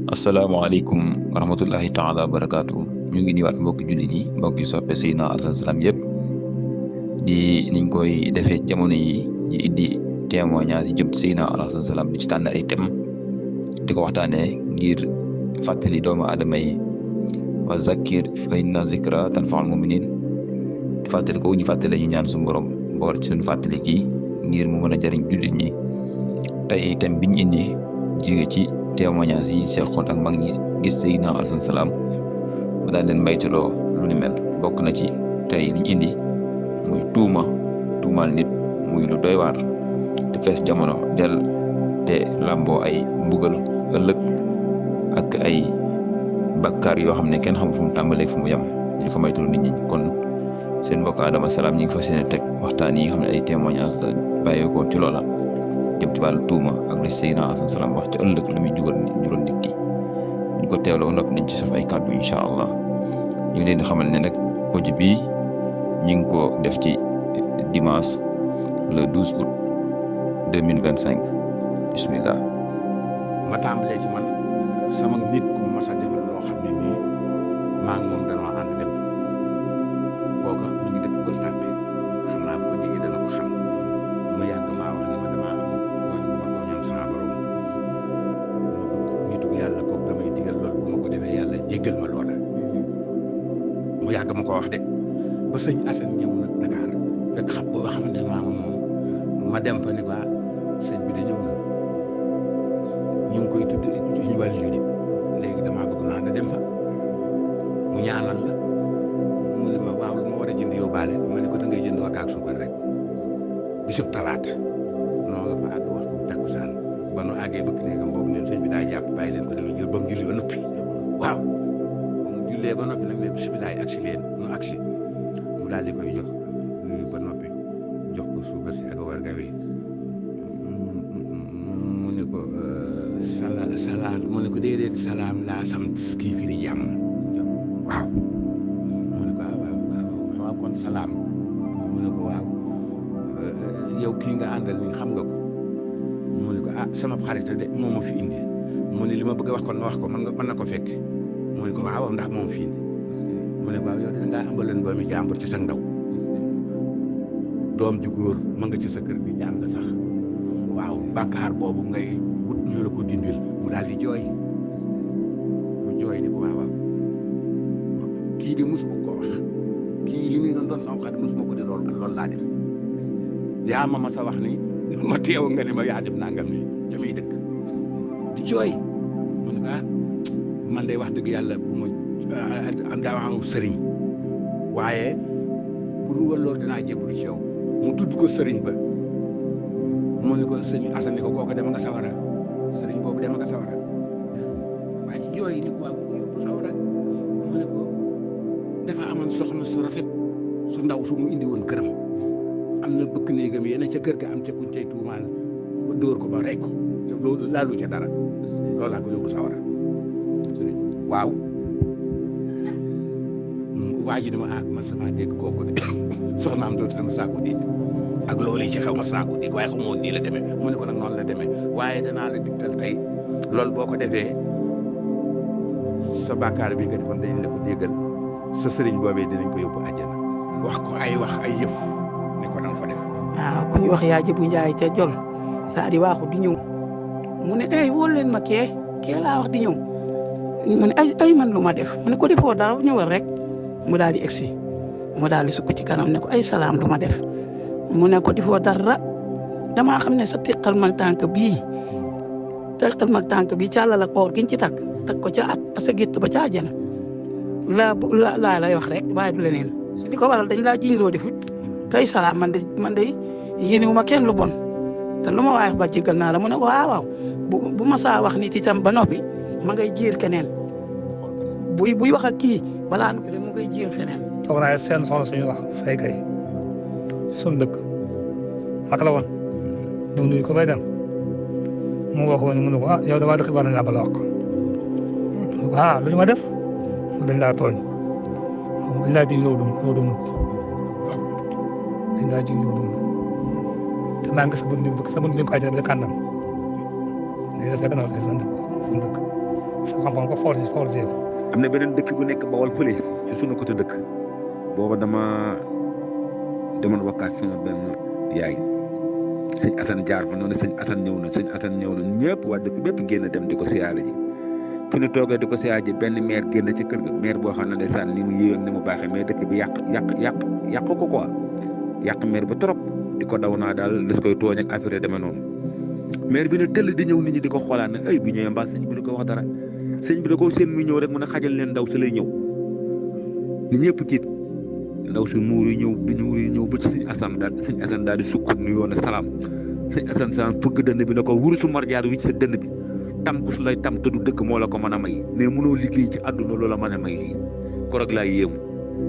asalaamaaleykum wa rahmatullahi taala wa barakaatu ñu ngi niwaat mbokki jullit yi mbokki soppe Seydina Alassane Salam yëpp di niñ koy defee jamono yi ñu indi témoignage yi jëm ci Seydina Alassane Salam di ci tànn ay thèmes di ko waxtaanee ngir fàttali doomu aadama yi wa zakkir fa inna zikra tanfaul muminin di fàttali ko ñu fàttali ñu ñaan suñu borom bool ci suñu fàttali gi ngir mu mën a jëriñ jullit ñi tey thème biñ indi jóge ci témoignage yi seqoon ak mag ñi gis Seydina Alassane Salam ba daal leen mbaytuloo lu ni mel bokk na ci tey liñ indi muy tuumaal nit muy lu doy waar te fees jamono del te làmboo ay mbugal ëllëg ak ay bakkaar yoo xam ne kenn xamul fu mu tàmbalee fu mu yem ñu ko maytulu nit ñi kon seen mbokk Adama Salam ñi ngi fas yéene teg waxtaan yi nga xam ne ay témoignage la bàyyeekoo ci loola jëm ci wàllu tuuma ak li Seydina Alassane Salam wax ci ëllëg lu muy jural nit ki ñu ko teewloo noppi nañ ci saf ay kàddu incha allah ñu ngi leen di xamal ne nag audio bii ñu ngi ko def ci dimanche le 12 août 2025 bismillah. ma tàmbalee ci man sama nit ku mas a defal loo xam ne nii maa ngi moom danoo ànd dem kooka mi ngi dëkk Gueule Tapée xam naa bu ko déggee dana ko xam mu yàgg maa wax ni ma damaa am wàññi bu ma tooñoon sama borom nitu yàlla kooku damay digal loolu bu ma ko defee yàlla jéggal ma loola mu yàgg ma ko wax de ba sëñ Assane ñëw nag Dakar fekk xam booba xamante ne maa moom ma dem fa ni ko sëñ bi da ñëw na ñu ngi koy tudd ñu wàllu de léegi damaa bëgg naa nga dem fa mu ñaanal la mu ne ma waaw lu ma war a jënd yóbbaale ma ne ko da ngay jënd warga ak suukar rek bisub talaata noonu la fa àgg waxtu takkusaan ba nu àggee bëgg néegam boobu ne sëñ bi daa jàpp bàyyi leen ko dama jël ba mu julli ba noppi waaw ba mu jullee ba noppi nag mais bisimilah agsi leen nu agsi mu daal di koy jox nuyu ba noppi jox ko suukar si ak warga wi mu ne ko salaam mu ne ko déedéet salaam laa sant kii fi di jàmm waaw mu ne ko waaw kon salaam mu ne ko waaw yow kii nga àndal ni xam nga ko mu ne ko sama xarit de moo ma fi indi mu ne li ma bëgg a wax kon ma wax ko mën na ko fekk mu ne ko waaw ndax moo ma fi indi mu ne ko waaw yow da ngaa ambaloon doomi jàmbur ci sa ndaw doom ju góor ma nga ci sa kër gi jàng sax waaw bàkkaar boobu ngay wut ñu la ko dindil mu daal di jooy mu jooy ni ko waaw kii de mosuma ko wax kii li muy doon sama xarit mosuma ko de loolu laa def yaa ma sa wax ni ma teew nga ne ma yaa def nangam ni damay dëkk di jooy mu ne ko man day wax dëgg yàlla bu ma daa am sëriñ waaye pour loolu dinaa jébbalu ci yow mu tudd ko sëriñ ba mu ne ko sëñ Assane ni ko kooku dama nga sawara sëriñ boobu dama nga sawara waa ji jooy ni ko waa ko yóbbu sawara mu ne ko dafa amoon soxna su rafet su ndaw su mu indi woon këram am na bëkk néegam yéen ca kër ga am ca kuñ cay tuumaal ba dóor ko ba rey ko te loolu laalu ca dara loolu laa ko yóbbu sawara waaw waa ji dama man sama dégg kooku de soxnaam dootu dama saa ko dégg ak loolu yi ci xew ma saa ko dégg waaye xamoo nii la demee mu ne ko nag noonu la demee waaye danaa la digtal tey loolu boo ko defee sa bàkkaar bi nga defoon dañ la ko déggal sa sëriñ boobee dinañ ko yóbbu àjjana wax ko ay yëf ne ko danga ko def waaw ku ñu wax yaa jëbu njaay ca jol saa di waaxu di ñëw mu ne wóol leen ma kee laa wax di ñëw mu ne ay man lu ma def mu ne ko defoo dara ñëwal rek mu daal di egsi mu daal di sukk ci kanam ne ko ay salaam lu ma def mu ne ko defoo dara damaa xam ne sa teqal mag tànk bii càlla la koor giñ ci takk ko ca sa gétt ba ca àjjana laa lay wax rek waaye du leneen li ko waral dañ laa jiñ loo defut kay salaam man de yéenewu ma kenn lu bon te lu ma waaye ba jéggal naa la mu ne ko waaw bu ma saa wax nit itam ba noppi ma ngay jiir keneen buy wax ak kii balaa noppi rek mu ngay jiir keneen. toog naa seen soxna suñu wax say kay suñu dëkk ak la woon ñu nuyu ko bay dem mu wax ko mu ne ko yow damaa dëkk war nañ laa bala wax lu ñu ma def dañ laa tooñ dañ laa jiñ loo doon dañ laa jiñ loo doon te maa ngi sa bunt ko àjjana bi kàndam léegi daf fekk na wax suñu dëkk sa xam-xam ko force am na beneen dëkk bu nekk Bawol fële ci sunu côté dëkk booba dama demoon wakkaat sama benn yaay sëñ Assane jaar fa noonu sëñ Assane ñëw na ñëpp waa dëkk bépp génn dem di ko siyaare ji fu ñu toogee di ko siyaare ji benn maire génn ci kër ga maire boo xam ne ndeysaan ni mu yéwee ni mu baaxee mais dëkk bi yàq ko quoi yàq maire ba trop di ko daw naa daal des koy tooñ ak affaire demee noonu maire bi ne tëll di ñëw nit ñi di ko xoolaat ne ay bu ñëwee mbaa sëñ bi di ko wax dara sëñ bi da koo seen muy ñëw rek mun a xajal leen ndaw si lay ñëw ni ñëpp tiit ndaw si muur yi ñëw ba ci sëñ Assane daal di sukk nuyoo na salaam sëñ Assane salaam fëgg dënn bi na ko wuru su marjaar wi ci sa dënn bi tam ku su lay tam te du dëgg moo la ko mën a may mais mënoo liggéey ci àdduna loola mën a may lii korog laa yéemu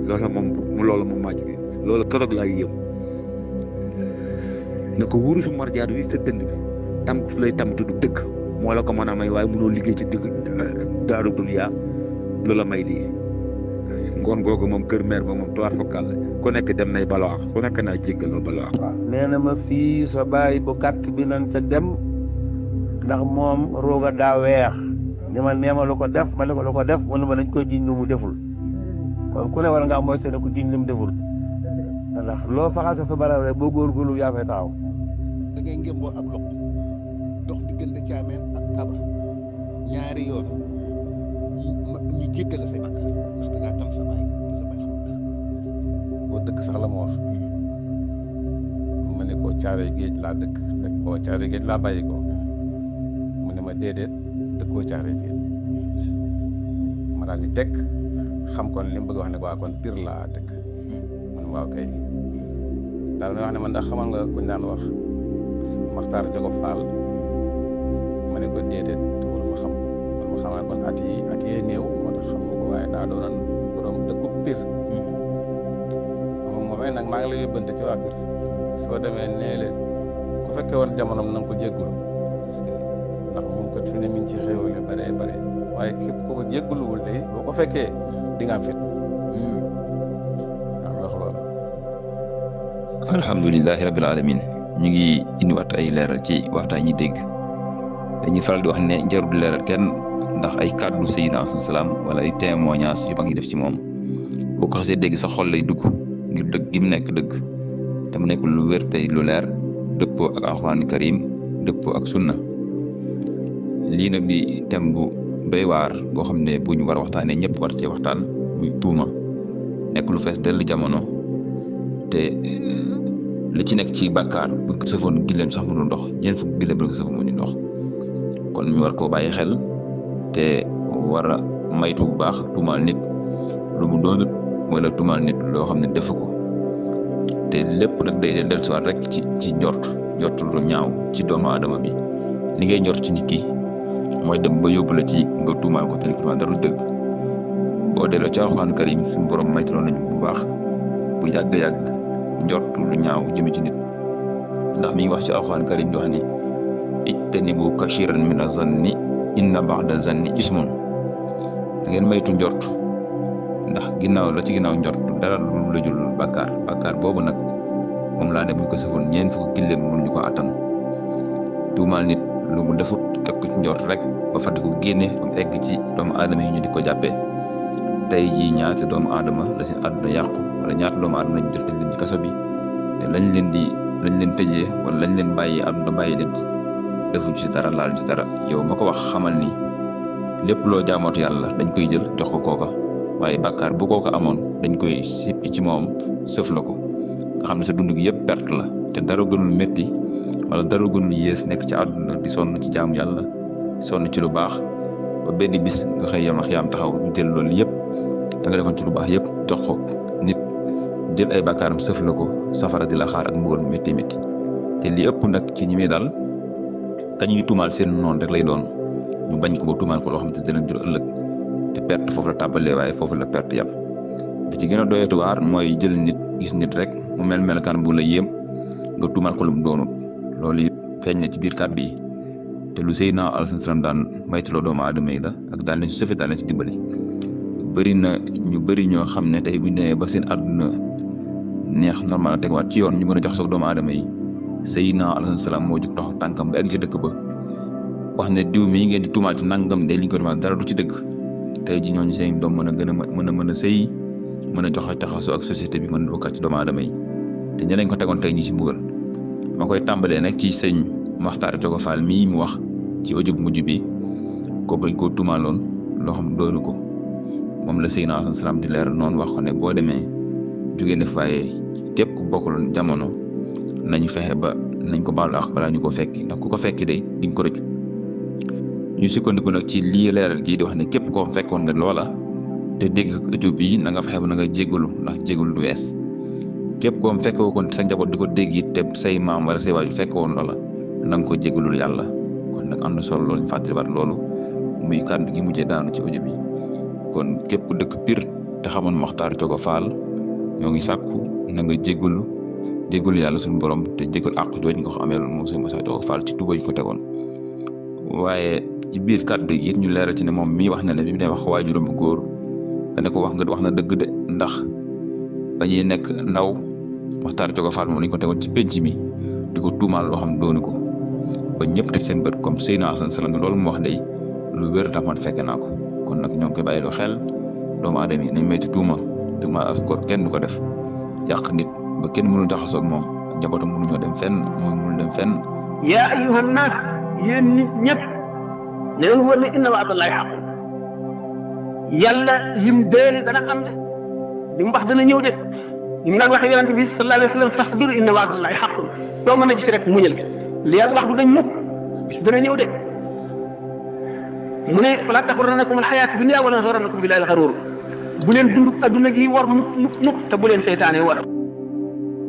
loolu moom màcc bi loolu korog laa yéemu na ko wuru su marjaar wi sa dënn bi tam ku su lay tam te du dëgg moo la ko mën a may waaye mënoo liggéey ci dëgg daaru duniyaa loola may lii ngoon googu moom kër maire ba moom tuwaat fokkal ku nekk dem nay balaax ku nekk naa jéggaloo balaax. nee na ma fii sa baay bu gàtt bi nañ ca dem ndax moom rooga daa weex ni ma neema lu ko def ma ne ko lu ko def mu ne ma dañ koy jiñ lu mu deful kon ku ne war ngaa moytu ne ko jiñ lu mu deful ndax loo faxal sa barab rek boo góorgóorlu yaa fay taxaw. da ngay ngémboo ak loq dox diggante caameen ak kaba ñaari yoon ñu jéggal say bakkaar ndax da ngaa tam sa baay te sa baay xamul dara. boo dëkk sax la ma wax ma ne ko caare géej laa dëkk rek boo caare géej laa bàyyi ko mu ne ma déedéet dëkkoo caare géej ma daal di teg xam kon li mu bëgg wax ne waa kon Pire laa dëkk man waaw kay daal na wax ne man ndax xamal nga kuñ daan wax Maxtaar Jogo Fall ma ne ko déedéet wala ma xam man ma xamal kon at yi néew moo tax xam nga ko waaye daa doonoon borom dëkku Pire moom moomee nag maa ngi lay yóbbante ci waa Pire soo demee nee leen ku fekkee woon jamonoom na nga ko jéggulu ndax moom kat fi ne mi ngi ci xéewale bare waaye képp ko jégguluwul day boo ko fekkee di nga am fit waaw wax loolu. alhamdulilahi rabbil alamin ñu ngi indiwaat ay leeral ci waxtaan ñi dégg dañuy faral di wax ne jarul di leeral kenn ndax ay kàddu Seydina Alayhi salaam wala ay témoignage yu ba ngi def ci moom boo ko xasee dégg sa xol lay dugg ngir dëgg gi mu nekk dëgg te mu nekk lu wér tey lu leer dëppoo ak alxuraan karim dëppoo ak sunna lii nag di thème bu doy waar boo xam ne bu ñu war a waxtaanee ñëpp war cee waxtaan muy tuuma nekk lu fees dell jamono te li ci nekk ci bàkkaar bu ko sëfoon gileem sax mënul ndox ñeent fukk gileem bu ko sëfoon mënul ndox kon ñu war koo bàyyi xel te war a maytu bu baax tuumaal nit lu mu doonut wala tuumaal nit loo xam ne defu ko te lépp nag day dellusiwaat rek ci njort lu ñaaw ci doomu aadama bi li ngay njort ci nit ki mooy dem ba yóbbu la ci nga tuumaal ko te ni dara du dëgg boo delloo ci alxuraan karim suñu borom maytuloo nañu bu baax bu yàgg njort lu ñaaw jëme ci nit ndax mi ngi wax ci alxuraan karim di wax ni ijtanibu kashiran mina zanni inna ba'da zanni ismun da ngeen maytu njort ndax ginnaaw la ci ginnaaw njort dara lu la jul bàkkaar boobu nag moom laa ne buñ ko sëfoon ñeent fukk gilleem mënuñu ko attan tuumaal nit lu mu defut teg ko ci njort rek ba fàtte ko génne ba mu egg ci doomu aadama yi ñu di ko jàppee tey jii ñaata doomu aadama la seen àdduna yàqu wala ñaata doomu aadama lañ jël tëj leen ci kaso bi te lañ leen tëjee wala lañ leen bàyyi àdduna bàyyi leen ci defuñ ci dara laal ci dara yow ma ko wax xamal ni lépp loo jaamootu yàlla dañ koy jël jox ko kooka waaye bàkkaar bu kooka amoon dañ koy sippi ci moom sëf la ko nga xam ne sa dund gi yëpp perte la te dara gënul métti wala dara gënul yées nekk ci àdduna di sonn ci jaamu yàlla sonn ci lu baax ba benn bis nga xëy yam ak yaam taxaw ñu jël loolu yëpp da nga defoon ci lu baax yëpp jox ko nit jël ay bàkkaaram sëf la ko safara di la xaar ak mbugal métti te li ëpp nag ci ñi muy daal kañ ñuy tuumaal seen noonu rek lay doon ñu bañ ko ba tuumaal ko loo xam te dina jur ëllëg te perte foofu la tàbbalee waaye foofu la perte yam bi ci gën a doyetu waar mooy jël nit gis nit rek mu melkan bu la yéem nga tuumaal ko lu mu doonut loolu it feeñ na ci biir kàddu yi te lu Seydina Alayhi salaam daan maytuloo doomu aadama yi la ak daal leen ci sëfe daal leen ci dimbali bëri na ñu bëri ñoo xam ne tey bu ñu demee ba seen àdduna neex normal na tegwaat ci yoon ñu mën a jox soog doomu aadama yi Seydina Alayhi salaam moo jóg dox tànkam ba egg ci dëkk ba wax ne diw mii ngeen di tuumaal ci nangam de li ñu ko tuumaal dara du ci dëgg tey ji ñooñu seen doom mën a sëy mën a joxe taxasoo ak société bi mën a bokkaat ci doomu aadama yi te ñeneen ko tegoon tey ñi ci mbugal ma koy tàmbalee nag ci sëñ Maxtaar Jogo Fall mii mu wax ci audio bu mujj bi ko bañ koo tuumaaloon loo xam doonu ko moom la Seydina Asan Salaam di leer noonu wax ko ne boo demee jógee ne faaye képp ku bokkaloon jamono nañu fexe ba nañ ko baalu ak balaa ñu ko fekki ndax ku ko fekki day di nga ko rëccu ñu sukkandiku nag ci lii leeral gii di wax ne képp koo fekkoon nga loola te dégg audio bi na nga fexe ba na nga jégalu ndax jégalu du wees képp koo fekkoo kon sa njaboot di ko dégg it te say maam wala say waaju fekkoon loola na nga ko jégalul yàlla kon nag am na solo loolu ñu fàttaliwaat loolu muy kàddu gi mujjee daanu ci audio bi kon képp ku dëkk Pire te xamoon Maxtaar Jogo Fall ñoo ngi sàkku na nga jégalu yàlla suñu borom te jégal àq jooju nga ko amee loolu moom sëñ Maxtaar Jogo Fall ci tuba ñu ko tegoon waaye ci biir kàddu gi it ñu leeral ci ne moom mii wax na ne bi mu ne wax waajuram bu góor dana ko wax na dëgg de ndax ba ñuy nekk ndaw Maxtaar Jogo Fall moom lañ ko tegoon ci penc mi di ko tuumaal loo xam doonu ko ba ñëpp teg seen bët comme Seydina Asan Salaam loolu mu wax day lu wér ndax man fekke naa ko kon nag ñoo ngi koy bàyyiloo xel doomu aadama yi nañ moytu tuuma as góor kenn du ko def yàq nit ba kenn mënul jaxasoo ak moom njabootam mënuñoo dem fenn moom mënul dem fenn. yaa ayyuhan naas yéen nit ñëpp ne leen wër ne inna wa'dallahi haqqun yàlla lim déele dana am de li mu wax dana ñëw de li mu daan waxee yonent bi sallallahu alayhi wa sallam fasbir inna wa'dallahi haqqun doo mën a gis rek muñal li yàlla wax du dañ mukk bis dana ñëw de mu ne falaa taxurrannakum al-hayaatu dunya wa laa yaghurrannakum billaahi al-gharuur bu leen dund adduna gi war mukk te bu leen seytaane war